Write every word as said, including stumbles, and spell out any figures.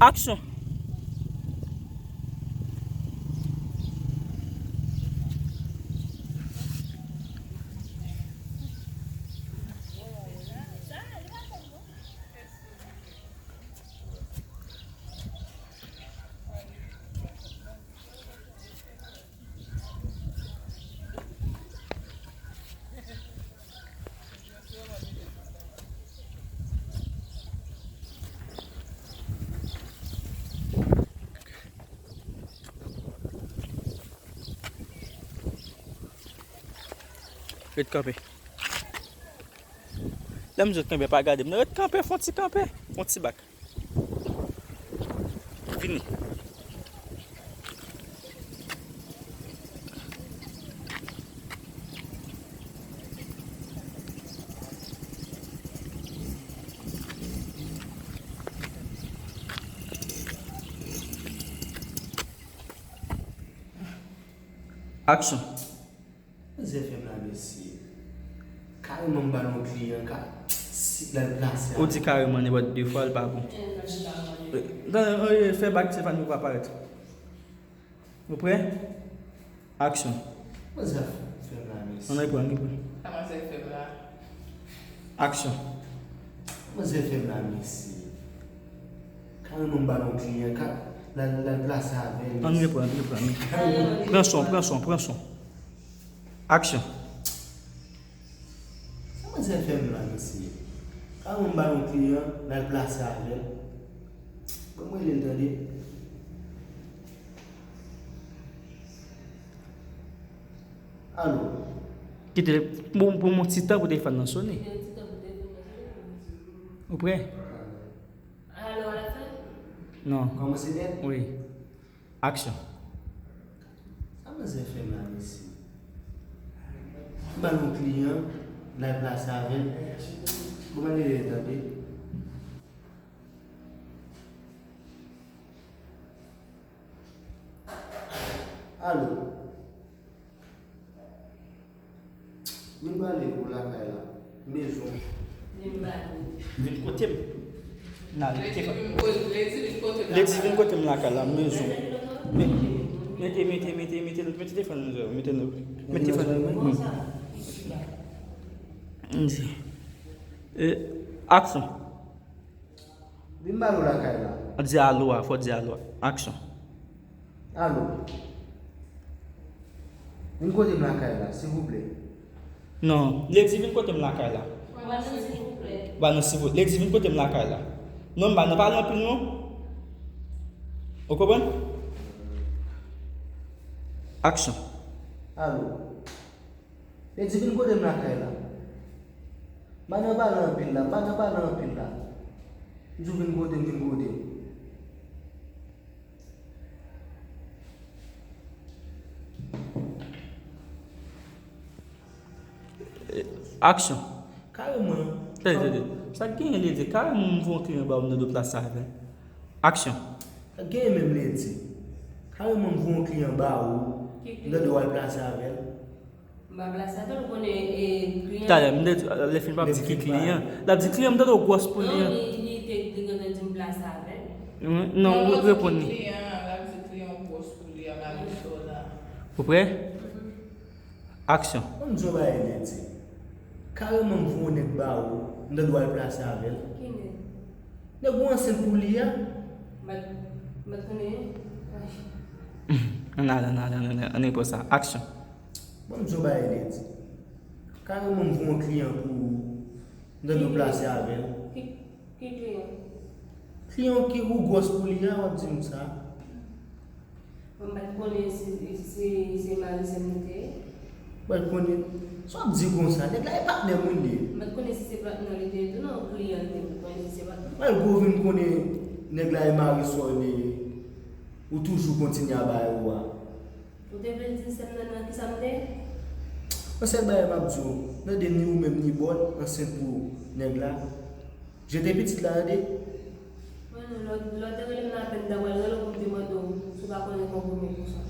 Aksyon! Ret kanpe. Lè m di w kanpe, pa gade m. Non, ret kanpe, fè yon ti kanpe. Fè yon ti bak. Vini. Aksyon. Manzè fè m la, mesye. Kareman m ba l yon kliyan ka, si l al plase a. Ou di kareman nenpòt de fwa, l pa bon. Tande, fè bak, Tiffany, pou pa parèt. Ou prè? Aksyon. Manzè fè m la, mesye. Ann reprann, reprann. Sa manzè fè m la? Aksyon. Manzè fè m la, mesye. Kareman m ba l yon kliyan ka, l al, l al plase avè l. Ann reprann, reprann. Pran son, pran son, pran son. Aksyon. Sa manzè fè m la, mesye? Kareman m ba l yon kliyan, l al plase avè l. Ban m rele l, tande. Alo. Kite l pou, pou yon ti tan pou telefòn nan sone. Ou prè? Alo, a la fen? Non. Kòmanse nèt? Wi. Aksyon. Sa manzè fè m la, mesye? M ba l yon kliyan, l al plase avè l. Bon, ban m rele l, tande. Alo. Vin pale pou lakay la. Mezon. Vin kote m. N al. Lady, vin kote m lakay la, mezon. Mete, mete, mete, mete, mete telefòn nan zòrèy, mete, mete telefòn nan zòrèy. Aksyon. Vin ba nou lakay la. Di alo a, fò di alo a. Aksyon. Alo. Vin kote m lakay la, silvouplè. Non, Lady, vin kote m lakay la. Ba nan silvouplè. Ba nan silvouplè. Lady, vin kote m lakay la. Non, m pa nan pale anpil non. Ou konprann? Aksyon. Alo. Lady, vin kote m lakay la. M pa nan pale anpil la, m pa nan pale anpil la. M di w vin kote m, vin kote m. Aksyon. Kareman. Tande, tande. Sa k genyen, Lady? Kareman m voye yon kliyan ba ou, m nan deplase avè l. Aksyon. Sa k genyen menm, Lady? Kareman m voye yon kliyan ba ou, m nan deplase avè l. M pa plase avè l, ou konnen, e, kliyan. Talè, m te di, lè fin p ap di ki kliyan. L ap di kliyan, m tande w gwòs pou li an. Non, li, li te, li gentan di m plase avè l. Non, ou reponn li. Kliyan, l ap di kliyan w gwòs pou li an, Marisol la. Ou prè? Aksyon. Ban m di w yon bagay, Lady. Kareman m voye yon nèg ba ou, m tande w al plase avè l. Ki nèg? Nèg ou ansent pou li a. M pa t, m pa t konnen. Ann ale, ann ale, ann ale, ann ale pou sa. Aksyon. Ban m di w bagay, Lady. Kareman m voye yon kliyan pou ou, m tande w plase avè l. Ki, ki kliyan? Kliyan ki ou gwòs pou li a, w ap di m sa. Mwen pa t konnen si, si se Marisol li te ye. Mwen pa t konnen. Sa w ap di konsa? Nèg la e patnè m wi li ye. Mwen pa t konnen si se patnè w li te ye tou non, kliyan li te ye, mwen pa t konnen si se patnè w. Malgre w vin konnen nèg la e Marisol li ye, ou toujou kontinye a bay ou a. Ou te vle di sè m nan, nan kisa m te ye? Yon sèl bagay m ap di w, tande, ni ou menm ni Bòl ansent pou nèg la. Jete pitit la, tande. Mwen non, lè w, lè w te rele m nan apèl, m ta pral rele w pou m te mande w si w pa konnen konpwomi pou sa.